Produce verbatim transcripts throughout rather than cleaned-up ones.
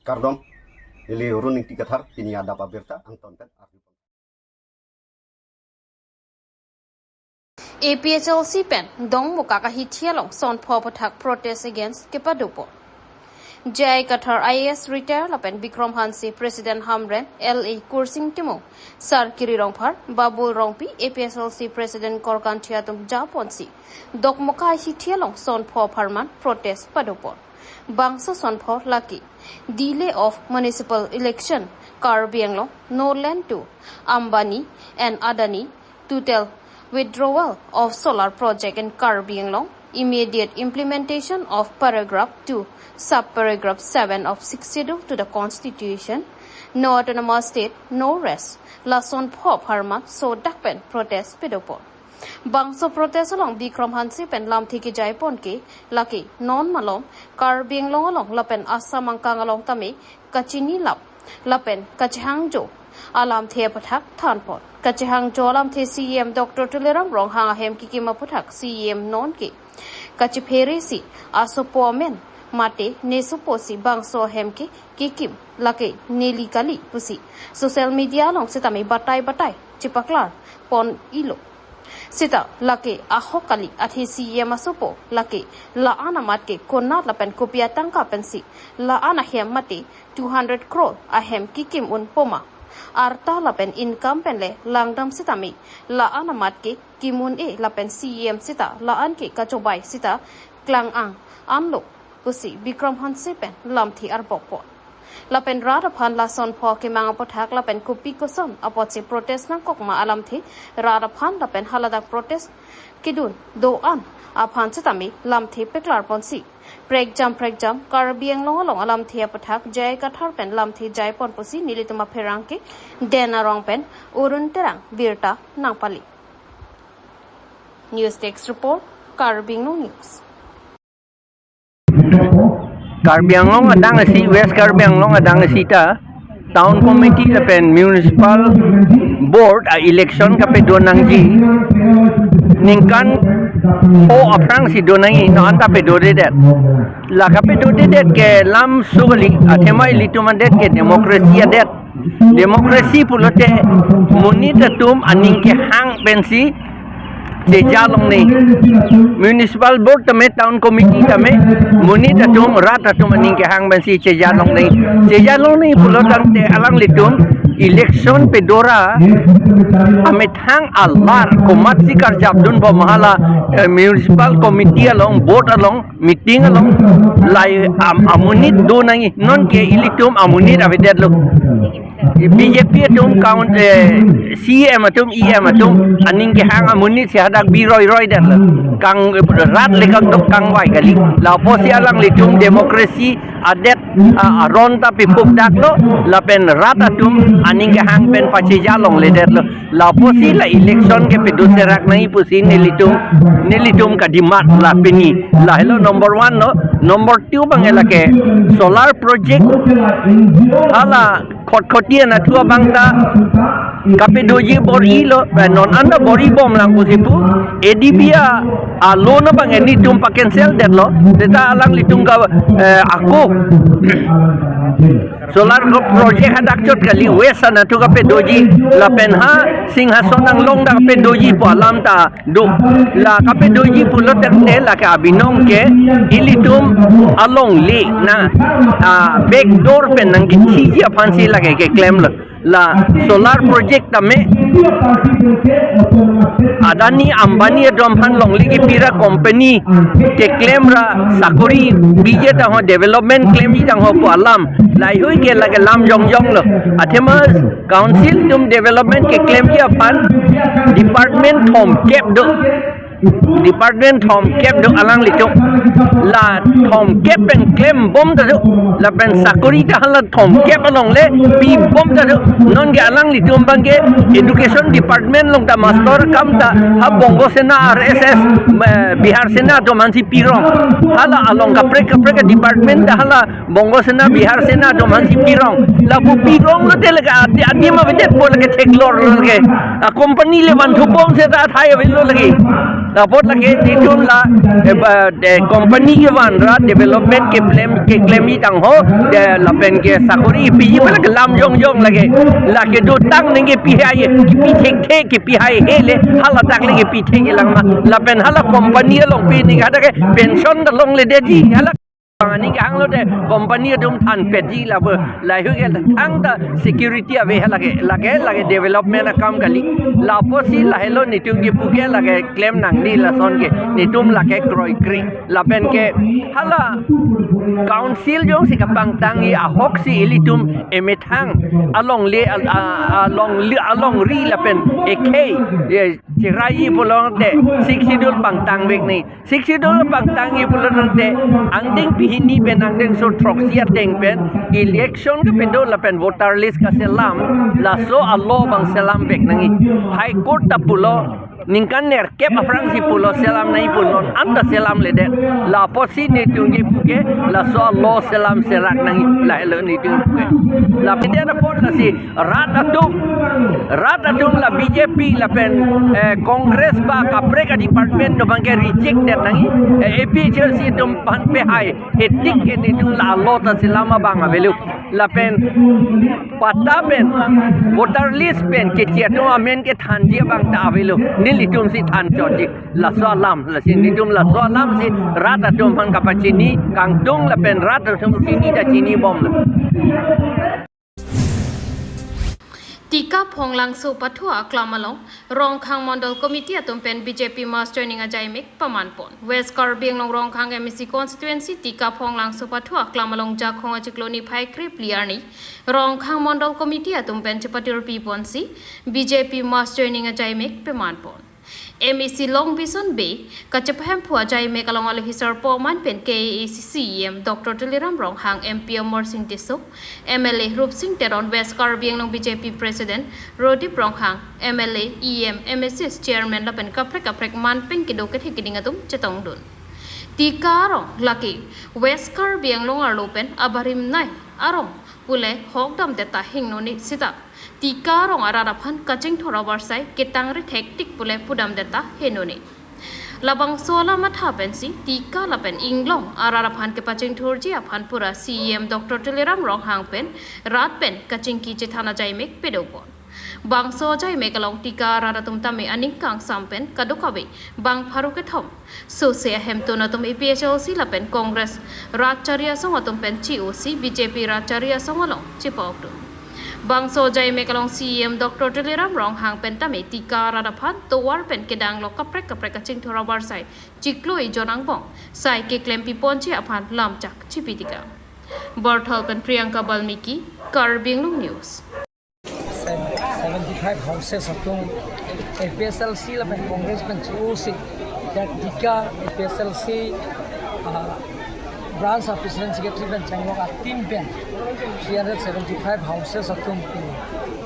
Kardom, neli Run Ingti Kathar, pini adap abirta angton pen arju. A P H L C pen Dongmukak ahithi along son pho aphuthak protest against kepadopon. J I Kathar I A S retire lapen Bikram Hanse President Hamren, L A Kursing Timung, Sar Kiri Rongphar, Babul Rongpi, A P H L C President Korkanthi atum japonsi Dokmoka ahithi along son pho apharman protest padopon. Bangso son pho lake delay of municipal election, Karbi Anglong, no land to Ambani and Adani, total withdrawal of solar project in Karbi Anglong, immediate implementation of paragraph two, sub-paragraph seven of Sixth Schedule to the Constitution, no autonomous state, no rest. Lason pho apharman sodak pen protest padopon. Bangso protest along Bikram Hanse pen lamthe kejaipon ke lake non malom Karbi Anglong along lapen Assam angkang along tame kachinilap lapen kachehangjo alamthe aphuthak thanpon. Kachehangjo alamthe C E M Doctor Tuliram Ronghang ahem kekim aphuthak C E M non ke kachephere si asopo amen mate ne sopo si bangso ahem ke kekim lake neli kali pusi social media along sitame batai batai chepaklar pon ilo. Sita lake ahok kali, athe C E M asopo lake la-an amat ke konat lapen kopi atangka pensi la-an ahem mate two hundred crore ahem kekim un poma. Arta lapen income pen le langdam sitame la-an amat ke kim un-e lapen C E M sita la-an ke kachobai sita klang-ang anlo pusi Bikram Hanse pen lamthe arbokpon. Lapen rat aphan lason pho kemang aphuthak lapen kopi koson apotsi protest nangkok ma alamthe rat aphan lapen haladak protest kedun do-an aphan sitame lamthe paklarponsi prekjam prekjam Karbi Anglong along alamthe aphuthak J I Kathar pen lamthe jaipon pusi nelitum apherangke Den Arong pen Arun Terang birta nangpali. News Desk Report, Karbi Anglong News. Karbi Anglong adang isi, West Karbi Anglong adang isi ta Town Committee lapen Municipal Board a-election kapedo nangji ningkan pho aphrangsi do nangji, non anta pedodedet. La kapedodedet ke lam sugli, athema ilitum adet ke democracy adet. Democracy pulote monit atum aning kehang pensi cheja longnei. Municipal Board tame, Town Committee tame, monit atum, rat atum aning kehang pensi cheja longnei. Cheja longnei pulo tangte alanglitum election pedora amethang alar komatsi karjapdunpo ma hala, eh, Municipal Committee along, Board along, meeting along, lahei am-, amonit do nangji. Non ke ilitum amonit avedetlo. B J P atum count, eh, C E M atum, E M atum, aning kehang amonit si hadak biroi roidetlo. Kang, rat le kangdok kangvai kali. Lapusi alanglitum democracy adet, ah, aron ta pipukdaklo, lapen rat atum aning kehang pen pacheja longledetlo. Lapusi la election kepedo serak nangji pusi nelitum, nelitum kadimat la pini. Lahelo number one lo, number two abang lake solar project hala Khatkhati anatthu abang ta kapedoji bor-ilo, eh, non anta bor-ibomlang pusi pu, A D B a, a loan abang nelitum pa-cancel detlo, seta alanglitum ka, eh, ako solar project hadak chot kali, West anatthu kapedoji, lapen ha Singhason Anglong ta kapedoji pu alam ta do. La kapedoji pulo tangte lake abinong ke ilitum alongle na, ah, backdoor pen nangkethiji aphansi lake keklemlo. La solar project tame Adani Ambani atum aphan longle kepira company keklemra sakori piji tangho, development klemji tangho pu alam. Laheihui ke lake lam jongjonglo. Athema council atum development keklemji aphan department thomkep do. Department thomkep do alanglitum. La thomkep pen klembom ta do. Lapen sakori ta hala thomkep alongle pibom ta do. Non ke alanglitum abang ke education department along ta master akam ta ha Bongo Sena, R S S, eh, Bihar Sena atum aphansi pirong. Hala along kaprek kaprek department ta hala Bongo Sena, Bihar Sena atum aphansi pirong. Lapu pironglote lake adi, adim avedetpo, lake theklorlo lake. A company le vanthubom seta athai avelo lake. Apot lake netum la, eh, ba, de, company kevan ra development keklem, keklem-i tangho, de, lapen ke sakori piji pen lake lam jongjong lake. Lake dotang ningke pihai, kepi thekthe, kepi haihe le, hala dak le kepi thekthelang ma. Lapen hala company along pi ningke hadak ke pension ta longledetji, hala. Ani kehanglo de company atum thanpetji lapu, lahei ke thangta security ave ha lake, lake, lake development akam kali. Lapusi lahelo netum kepu ke lake klem nangne lason ke, netum lake kroikre. Lapen ke hala council jongsi kapangtang-i ahok si ilitum emethang alongle, al-, a-, alongle, alongri lapen ekhei, ye, chiraiji pulote Sixth Schedule pangtangvek nangji. Sixth Schedule pangtang-i pulote angdeng pini pen angdengso throksi ateng pen election kepi do lapen voter list kaselam, laso a-law abang selamvek nangji. High Court ta pulo ningkan nerkep aphrangsi pulo selam nangji pu, non anta selamledet. Lapusi netum kepu ke laso a-law selam serak nangji, lahelo netum kepu ke. Lapen dia apot lasi rat atum, rat atum la B J P lapen, eh, Congress ba kaprek a-department atum abang ke reject det nangji, eh, A P H L C atum aphan pehai, hetik ke netum la a-law ta selam abang avelo. Lapen patta pen, voter list pen keche atum amen kethanji abang ta avelo. Nelitum si than chotji. Laso alam, lasi netum laso alam si rat atum aphan kapachini, kangtung lapen rat atum chini ta chinibomlo. Tika Phonglangso pathu aklam along Rongkhang Mondol Committee atum pen B J P Mass Joining ajaimek pamanpon. West Karbi Anglong Rongkhang M A C constituency Tika Phonglangso pathu aklam along Jakhong achiklo niphai krephli arni Rongkhang Mondol Committee atum pen chepatirpiponsi B J P Mass Joining ajaimek pamanpon. M A C Long Bison Bey kachepahemphu ajaimek along alohi sarpo aman pen K A A C C E M Doctor Tuliram Ronghang, M P Amarsing Tisso, M L A Rupsing Teron, West Karbi Anglong B J P President Rodip Ronghang, M L A, E M, M A C Chairman lapen kaprek kaprek man pen kedo kethe keding atum chetongdun. Tika arong lake West Karbi Anglong arlo pen abarim nei arong pule hokdamdet ta hingnone sita Tika arong arat aphan kachingthur avarsai ketangri thektik pule pudamdet ta hingnone. Labangso alam matha pensi Tika lapen inglong arat aphan kepachingthurji aphan pura C E M Doctor Tuliram Ronghang pen rat pen kachingki chethan ajaimek padopon. Bangso ajaimek along Tika arat atum tame aning kangsam pen kadokave bang pharo kethom sose ahemtun atum A P H L C lapen Congress rat chari asong atum pen chi-osi B J P rat chari asong along chipa-okdun. Bangso ajaimek along C E M Doctor Tuliram Ronghang pen tame Tika arat aphan tovar pen kedanglo kaprek kaprek kachingthur avarsai chiklo ejon angbong sai keklempiponji aphan lamchak chipi tika. Borthal pen Priyanka Balmiki, Karbi Anglong News. Seventy-five houses atum A P H L C lapen Congress pen chi-osi, dak Tika A P H L C, ah, branch a president secretary pen chenglok a team pen three hundred seventy-five houses atum pen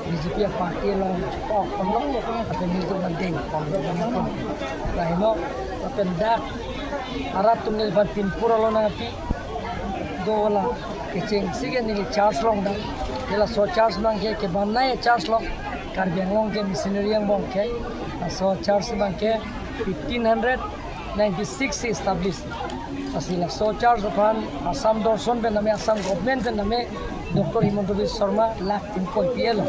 B J P a party along pok pon lo, lapen nelitum mandeng pon lo, pon lo. Lahelo lapen dak arat atum neliphan pinpur alo nangpi do la kechengsi ke neli church along dam. Neli laso church abang ke kebanai church lo, Karbi Anglong ke missionary angbong ke. Laso church abang ke fifteen hundred ninety-six si establish. Lasi laso church aphan Assam Dorson pen tame, Assam government pen tame, Doctor Himanta Biswa Sarma lakh ingkoi pi-elo.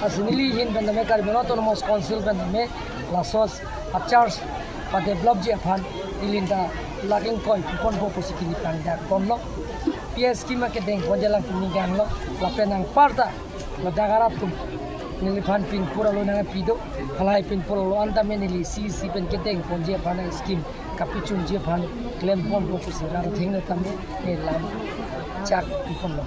Lasi neli ahin pen tame, Karbi Anglong Autonomous Council pen tame laso a-church padevelopji aphan neli ta lakh ingkoi piponpo pusi neli pangdak ponlo. P S scheme kedengponji alam neli kanglo. Lapen anparta ladak arat atum neliphan pinpur alo nangpi do. Halahei pinpur alo an tame neli C C pen kedengponji aphan a-scheme kapachunji aphan klemponpo pusi rat athengno tame neli lamchak piponlo.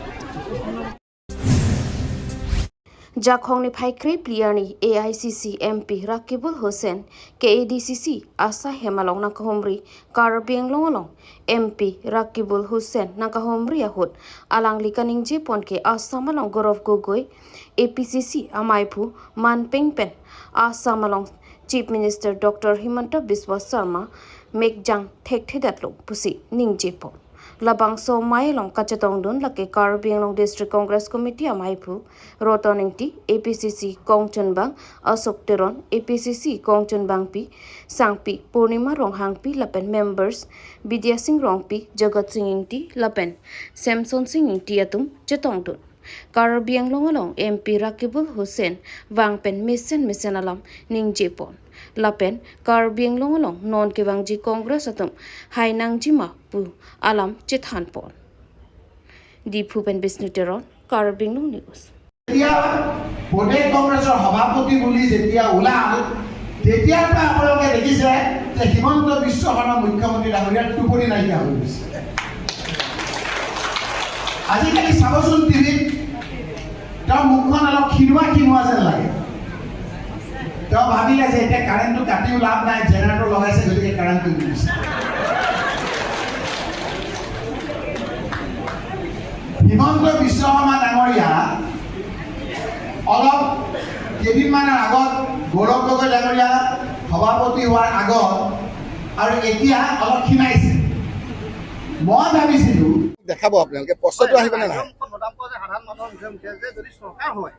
Jakhong niphai krephli arni A I C C M P Rakibul Hussain, K A D C C asai hem along nangkahumri. Karbi Anglong along M P Rakibul Hussain nangkahumri ahut alangli kaningjepon ke Assam along Gaurav Gogoi, A P C C amaiphu manpeng pen Assam along Chief Minister Doctor Himanta Biswa Sarma mekjang thekthedetlo pusi ningjepon. Labangso amei along kachetongdun lake Karbi Anglong District Congress Committee amaiphu Roton Engti, A P C C kongchunbang Ashok Teron, A P C C kongchunbangpi Sangpi Purnima Ronghangpi lapen members Bidya Sing Rongpi, Jagat Sing Engti lapen Samson Sing Engti atum chetongdun. Karbi Anglong along M P Rakibul Hussain vang pen mesen mesen alam ningjepon. Lapen Karbi Anglong along non kevangji Congress atum hai nangjima pu alam chethanpon. Diphu pen Bishnu Teron, Karbi Anglong News. যেতিয়া প্ৰদেশ কংগ্ৰেছৰ সভাপতি বুলি যেতিয়া ওলাল, তেতিয়াৰ পৰা আপোনালোকে দেখিছে যে হিমন্ত বিশ্ব শৰ্মা মুখ্যমন্ত্ৰী ডাঙৰীয়াৰ টোপনি নাইকিয়া হৈ গৈছে। আজিকালি চাবচোন টিভিত, তেওঁৰ মুখখন অলপ ক্ষীণোৱা ক্ষীণোৱা যেন লাগে। তেওঁ ভাবিলে যে এতিয়া কাৰেণ্টটো কাটিও লাভ নাই, জেনেৰেটৰ লগাইছে গতিকে কাৰেণ্টটো দি দিছে। হিমন্ত বিশ্ব শৰ্মা ডাঙৰীয়া অলপ কেইদিনমানৰ আগত গৌৰৱ গগৈ ডাঙৰীয়া সভাপতি হোৱাৰ আগত আৰু এতিয়া অলপ ক্ষীণাইছে। মই ভাবিছিলো দেখাব আপোনালোকে, প্ৰশ্নটো আহিব নে নাহে? সাধাৰণ মানুহৰ মুখে মুখে যে যদি চৰকাৰ হয়,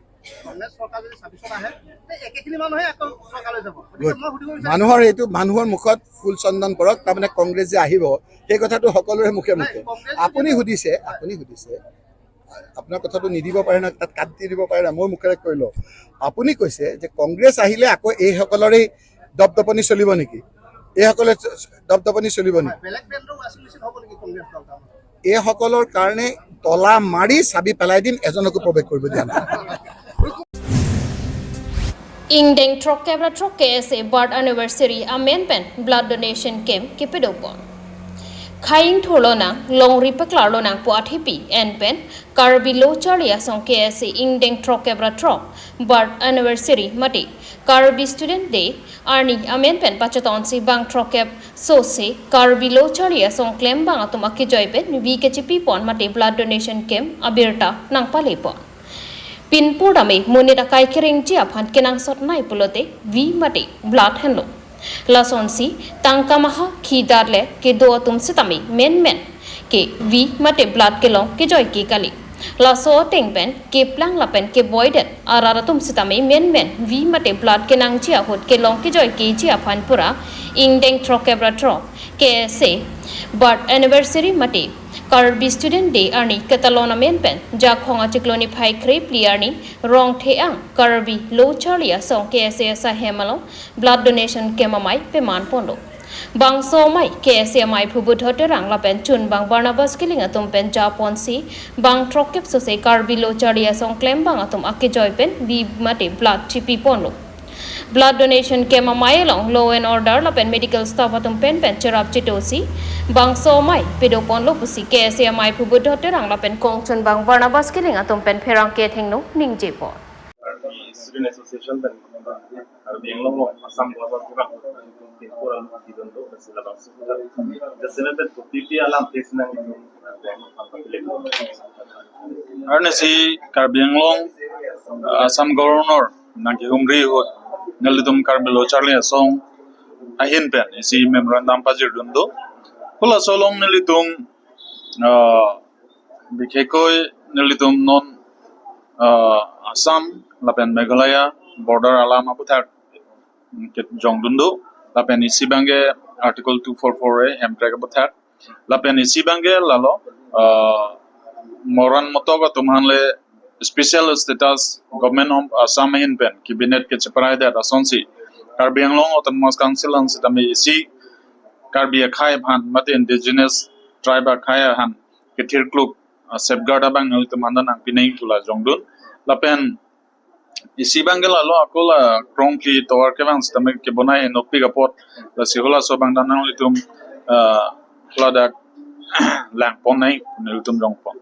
কংগ্ৰেছ চৰকাৰ যদি ছাব্বিছত আহে, তে একেখিনি মানুহে আকৌ চৰকাৰলৈ যাব। গতিকে মই সুধিব বিচাৰিছো, মানুহৰ এইটো, মানুহৰ মুখত ফুল চন্দন পৰক, তাৰমানে কংগ্ৰেছ যে আহিব, সেই কথাটো সকলোৰে মুখে মুখে। আপুনি সুধিছে, আপুনি সুধিছে, আপোনাৰ কথাটো নিদিব পাৰে না, তাত কাটি দিব পাৰে না, মোৰ মুখেৰে কৈ লওঁ। আপুনি কৈছে যে কংগ্ৰেছ আহিলে আকৌ এইসকলৰেই দপদপনি চলিব নেকি? এইসকলে দপদপনি চলিব নেকি? বেলেগ ব্ৰেণ্ডৰ ৱাশ্বিং মেচিন হ'ব নেকি কংগ্ৰেছ দল? এইসকলৰ কাৰণে তলা মাৰি চাবি পেলাই দিম, এজনকো প্ৰৱেশ কৰিব দিয়া নাই। Ingdeng throkkep ra throk K S A birth anniversary amen pen blood donation camp kepidopon. Khaying thurlonang, longri paklarlonang pu athipi en pen Karbi Lo Charli Asong K S A ingdeng throkkep ra throk birth anniversary mate Karbi Student Day arni amen pen pachetonsi bang throkkep sose Karbi Lo Charli Asong klembang atum akejoi pen vi kechipipon mate blood donation camp abirta nangpalepon. Pinpur dame monit akai kerengji aphan kenangsot nai pulote vi mate blood henlo. Lasonsi tangka maha khi darle kedo atum sitame menmen ke vi mate blood kelong kejoi ke kali. Laso ateng pen keplang lapen keboidet arat atum sitame menmen vi mate blood kenangji ahut kelong kejoi keji aphan pura ingdeng throkkep ra throk K S A birth anniversary mate Karbi Student Day arni ketalon amen pen Jakhong achiklo niphai kre phli arni Rongtheang Karbi Lo Charli Asong K S A asahem along blood donation camp amei pemanponlo. Bangso amei K S A amaiphu Budho Terang lapen chunbang Barnabas Killing atum pen japonsi bang throkkep sose Karbi Lo Charli Asong klembang atum akejoi pen vi mate blood chipiponlo. Blood donation camp amei along law and order lapen medical staff atum pen pen cherap chitosi bangso amei pidoponlo pusi K S A amaiphu Budho Terang lapen kongchunbang Barnabas Killing atum pen pherangke thengno ningjepon. Student Association pen Karbi Anglong along Assam Border Program Pinpur along kidon do, sila bangso jasemet pen kopi pi alam tes nang itu. Arnisi Karbi Anglong, uh, Assam Governor nangkehumri ahut nelitum Karbi Lo Charli Asong ahin pen isi memorandum pajirdun do. Halaso along nelitum, uh, bikhekoi nelitum non, uh, Assam lapen Meghalaya border alam aputhak kejongdun do. Lapen isi abangke Article two four four A hemprek aputhak. Lapen isi abangke lalo, uh, moran motok atum aphan le special status Government of Assam ahin pen Cabinet kecheprai det asonsi Karbi Anglong Autonomous Council an sitame isi Karbi akhei aphan mate indigenous tribe akhei aphan kethirkluk, uh, safeguard abang nelitum aphan nangpinang pu la jongdun. Lapen isi abangke lalo ako la krongphli tovar kevang sitame kebonai henopik apot, lasi halaso abang ta nanglitum, ah, ladak langpon nai nelitum jongpon.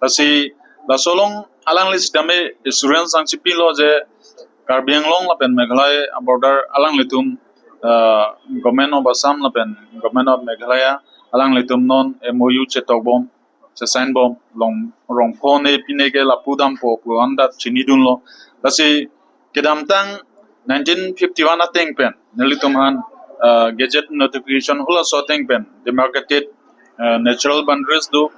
Lasi laso along alangli sitame assurance nangchipilo je Karbi Anglong lapen Meghalaya border alanglitum, ah, Government of Assam lapen Government of Meghalaya alanglitum non M O U chetokbom, chesign bom, long rongpho ne pine ke lapu dampo pu andat chinidunlo. Lasi kedamtang nineteen fifty-one ateng pen nelitum aphan, ah, gazette notification halaso ateng pen demarcated eh, natural boundaries do,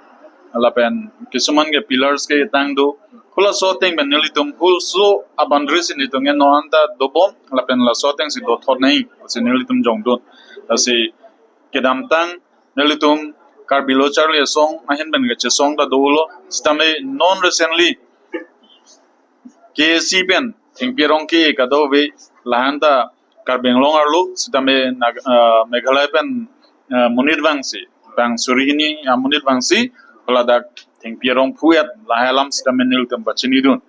lapen kisuman ke pillars ke tang do. Halaso ateng pen nelitum halaso a boundaries nelitum ke non anta dobom, lapen laso atengsi dothot nangji pusi nelitum jongdun. Lasi kedamtang nelitum Karbi Lo Charli Asong ahin pen kachesong ta dolo. Sitame non recently K A C pen thengpi arong ke kadokave lahan ta Karbi Anglong arlo sitame Nag-, ah, Meghalaya pen, ah, monit vangsi, bang suri hini amonit vangsi, haladak thengpi arong phu-et lahai alam sitame nelitum pachinidun.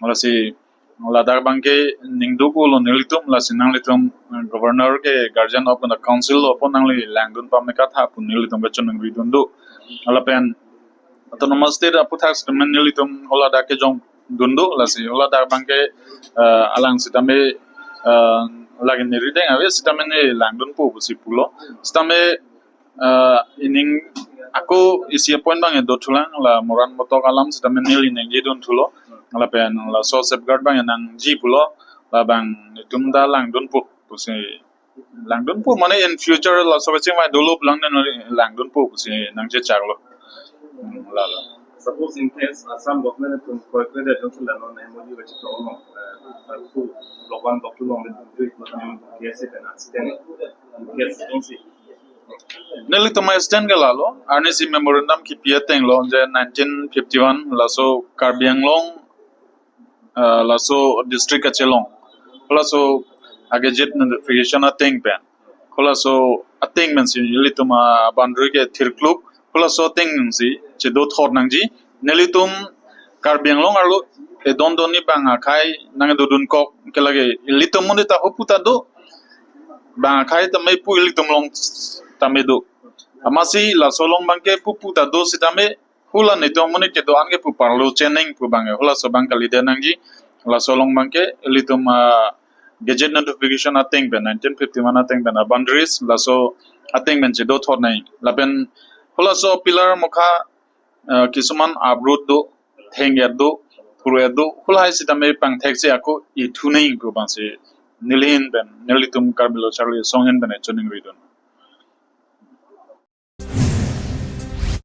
Lasi ladak abangke ningduk-olo nelitum, lasi nanglitum, eh, Governor ke guardian of the council lo pu nangli langdun pame katha pu nelitum kachiningridun do. Lapen Autonomous State aputhak sitame nelitum haladak kejongdun do, lasi haladak abangke, eh, alang sitame, eh, lake neri deng ave sitame neli langdunpo pusi pulo. Sitame, eh, ining ako isi a-point abang do thulang, la moran motok alam sitame neli ningjedun thulo. Lapen laso safeguard abang nangji pulo, labang netum ta langdunpo pusi, langdunpo mane in future laso kachingvai dolo pulang neli langdunpo pusi nangchechaklo. Hmm, lalo. Suppose in case Assam government atum koi koi de jongsi la non M O U kachetong long, eh, block one, block two along le tum jui, K A C pen a-stand, K A C jongsi. Nelitum a-stand ke lalo, arnisi memorandum kipi ateng lo, je nineteen fifty-one laso Karbi Anglong, ah, laso district kachelong, halaso a-gazette notification ateng pen, halaso ateng pensi ilitum a-boundary ke thirkluk, halaso atengsi chedothot nangji. Nelitum Karbi Anglong arlo edon donni bang akhei nangdodunkok ke lake ilitum monit ta hupu ta do, bang akhei tame pu ilitum along tame do. Amatsi laso along abangke pupu ta do sitame hula netum amonit kedo-an ke pu parlo cheneng pu abang, halaso abang kalide nangji. Laso along abangke ilitum a-gazette notification ateng pen, nineteen fifty-one ateng pen a-boundaries laso ateng pen chedothot nangji. Lapen halaso pillar mokha, eh, kisuman uproot do, theng-et do, phur-et do, halahai sitame pangthek si ako ithu nangji pu abangsi neli ahin pen, nelitum Karbi Lo Charli Asong ahin pen chiningridun.